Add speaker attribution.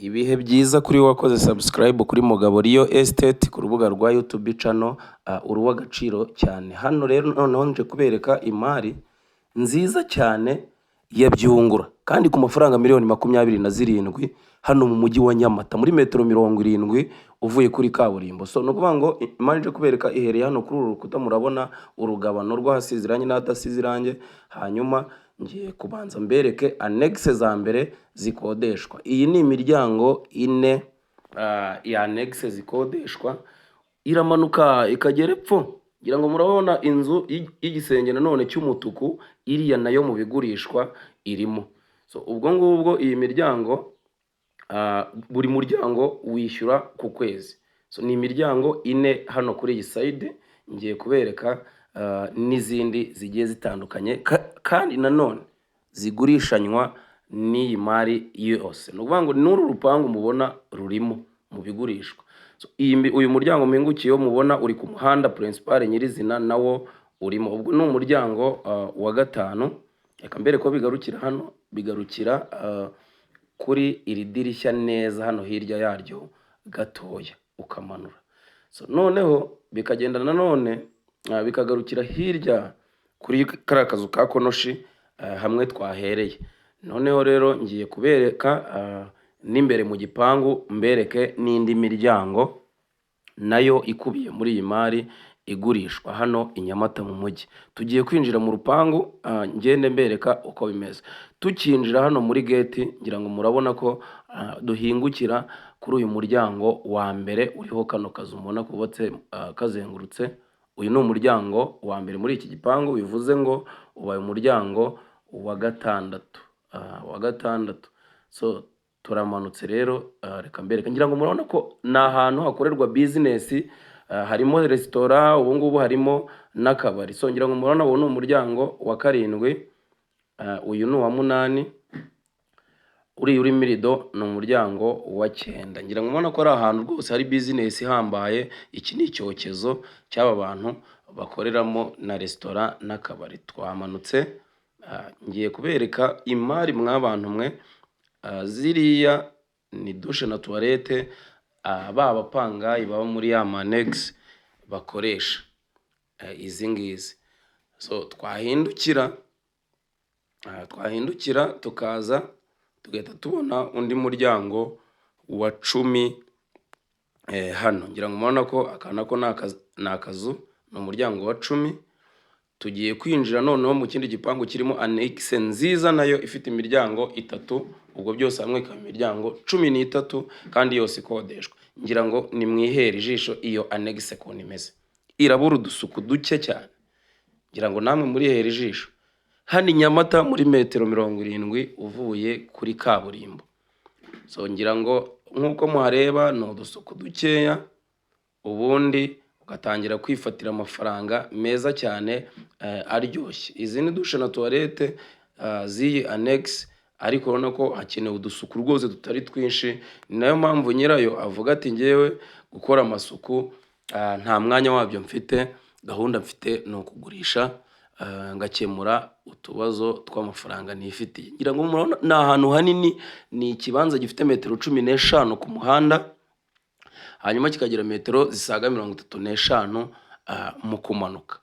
Speaker 1: Ibihe byiza kuri wakoze subscribe kuri Mugabo Real Estate ku rubuga rwa YouTube channel, uri uw'agaciro cyane. Hano rero noneho nje kubereka imari nziza cyane ya Byungura kandi ku mafaranga miliyoni 27, hano mu mujyi wa Nyamata, muri metero 70 uvuye kuri kaburimbo. So ni ukuvuga ngo imari nje kubereka ihereye hano kuri uru rukuta. Murabona urugabano rw'ahasize irangi n'ahadasize irangi. Hanyuma ngiye kubanza mbereke annexe za mbere zikodeshwa. Iyi ni imiryango ine ya annexe zikodeshwa, iramanuka ikagera epfo. Ngira ngo murabona inzu y'igisenge nanone cy'umutuku, iriya nayo mu bigurishwa irimo. So ubwo ngubwo iyi miryango, buri muryango wishyura ku kwezi. So ni imiryango ine hano kuri iyi side. Ngiye kubereka n'izindi zigiye zitandukanye kandi nanone zigurishanywa n'iyi mari yose. Ni ukuvuga ngo n'uru rupangu mubona rurimo mu bigurishwa. So, uyu muryango mpingukiyeho mubona uri ku muhanda principal nyirizina, nawo urimo. Ubwo ni umuryango wa gatanu. Reka mbere ko bigarukira hano, bigarukira kuri iri dirishya neza hano hirya yaryo gatoya ukamanura. So noneho bikagenda nanone bikagarukira hirya kuri kariya kazu ka konoshi, hamwe twahereye. Noneho rero ngiye kubereka n'imbere mu gipangu, mbereke n'indi miryango nayo ikubiye muri iyi mari igurishwa hano i Nyamata mu mujyi. Tugiye kwinjira mu rupangu, ngende mbereka uko bimeze. Tukinjira hano muri gate, ngira ngo murabona ko duhingukira kuri uyu muryango wa mbere uriho kano kazu mubona kubatse kazengurutse. Uyu ni umuryango wa mbere muri iki gipangu, bivuze ngo ubaye umuryango wa gatandatu, wa gatandatu. So turamanutse rero, reka mbereke. Ngira ngo murabona ko ni ahantu hakorerwa business, harimo resitora, ubu ngubu harimo n'akabari. So ngira ngo murabona ubu ni umuryango wa karindwi, uyu ni uwa munani, uriya urimo irido ni umuryango wa cyenda. Ngira ngo murabona ko ari ahantu rwose hari business ihambaye. Iki ni icyokezo cy'aba bantu bakoreramo na resitora n'akabari. Twamanutse, ngiye kubereka imari mw'abantu mwe. Ziriya ni douche na toilette, ba bapangayi baba muri ya ma annexe bakoresha, izi ngizi. So twahindukira tukaza tugahita tubona undi muryango wa 10 hano. Ngira ngo murabona ko aka nako ni akazu, ni umuryango wa 10. Tugiye kwinjira noneho mu kindi gipangu kirimo annexe nziza nayo ifite imiryango itatu. Ubwo byose hamwe ikaba imiryango 13 kandi yose ikodeshwa. Ngira ngo nimwihere ijisho iyo annexe ukuntu imeze, irabura udusuku duke cyane. Ngira ngo namwe murihere ijisho. Hano i Nyamata muri metero 70 uvuye kuri kaburimbo. So ngira ngo nk'uko muhareba ni udusuku dukeya, ubundi ugatangira kwifatira amafaranga meza cyane aryoshye. Izi ni douche na toilette z'iyi annexe, ariko urabona ko hakenewe udusuku rwose tutari twinshi. Ni nayo mpamvu nyirayo avuga ati: "Ngewe gukora amasuku nta mwanya wabyo mfite, gahunda mfite ni ukugurisha ngakemura utubazo tw'amafaranga nifitiye." Ngira ngo murabona ni ahantu hanini, ni ikibanza gifite metero 15 ku muhanda, hanyuma kikagira metero zisaga 35 mu kumanuka.